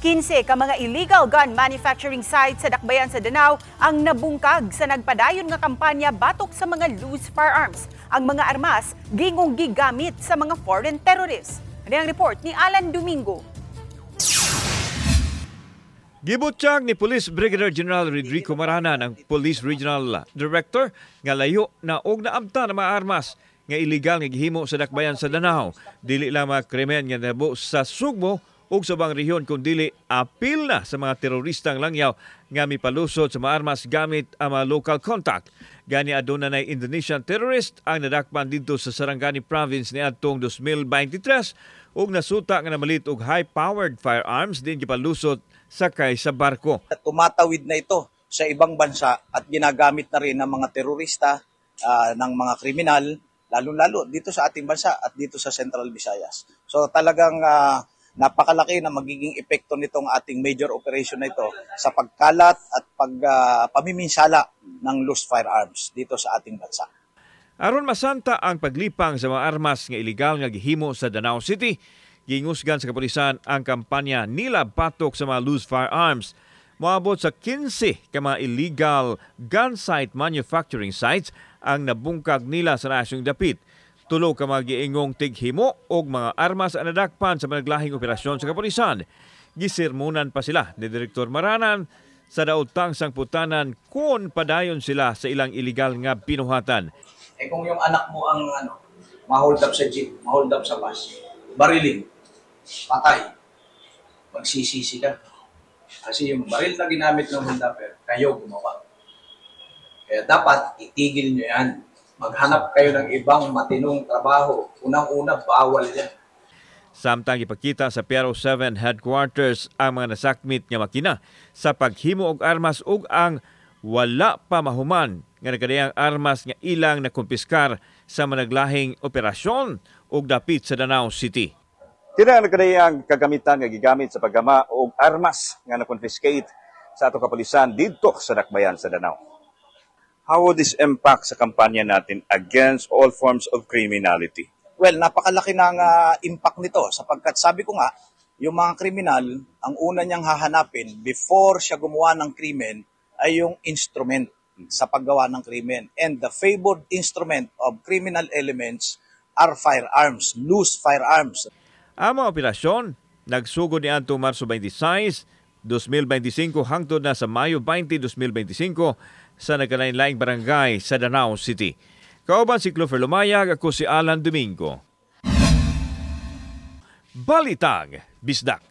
15 ka mga illegal gun manufacturing sites sa Dakbayan sa Danao ang nabungkag sa nagpadayon nga kampanya batok sa mga loose firearms. Ang mga armas gingong gigamit sa mga foreign terrorists. Ano ang report ni Alan Domingo? Gibutyag ni Police Brigadier General Rodrigo Maranan, ang Police Regional Director, nga layo na og naamta na mga armas nga illegal nga gihimo sa Dakbayan sa Danao. Dili lang mga krimen nga nabo sa Sugbo ug sa ubang rehiyon kun dili apil na sa mga teroristang langyaw nga mipalusot sa mga armas gamit ang mga local contact. Gani aduna na Indonesian terrorist ang nadakpan didto sa Sarangani Province niadtong 2023 ug nasuta nga namalit og high-powered firearms din gipalusot sakay sa barko. Tumatawid na ito sa ibang bansa at ginagamit na rin ng mga terorista, ng mga kriminal, lalo-lalo dito sa ating bansa at dito sa Central Visayas. So talagang napakalaki na magiging epekto nitong ating major operation na ito sa pagkalat at pamiminsala ng loose firearms dito sa ating bansa. Aron masanta ang paglipang sa mga armas nga ilegal nga gihimo sa Danao City, gingusgan sa kapulisan ang kampanya nila batok sa mga loose firearms. Moabot sa 15 ka mga illegal gun site manufacturing sites ang nabungkag nila sa nasyong dapit. Tulo ka mga giingong tighimo og mga armas ang nadakpan sa managlahing operasyon sa kapulisan. Gisermonan pa sila ni Direktor Maranan sa daotang sangputanan kung padayon sila sa ilang illegal nga binuhatan. Eh kung yung anak mo ang ano, ma-hold up sa jeep, ma-hold up sa bus, barilin, patay, magsisisi ka. Kasi yung baril na ginamit ng hold upper, kayo gumawa. Kaya dapat itigil nyo yan. Maghanap kayo ng ibang matinong trabaho. Unang-una, bawal yan. Samtang ipakita sa PRO 7 headquarters ang mga nasakmit nga makina sa paghimo og armas ug ang wala pa mahuman nga nagkadayang armas nga ilang nakumpiskar sa managlahing operasyon ug dapit sa Danao City. Kini ang nagkadayang kagamitan nga gigamit sa paggama og armas nga na-confiscate sa ato kapulisan didto sa Dakbayan sa Danao. How would this impact sa kampanya natin against all forms of criminality? Well, napakalaki ng impact nito sapagkat sabi ko nga, yung mga kriminal, ang una niyang hahanapin before siya gumawa ng krimen ay yung instrument sa paggawa ng krimen. And the favored instrument of criminal elements are firearms, loose firearms. Ang mga operasyon nagsugod niadtong Marso 26, 2025 hangtod na sa Mayo 20, 2025 sa nagkalain-laing barangay sa Danao City. Kauban si Clover Lumayag, ako si Alan Domingo. Balitang Bisdak.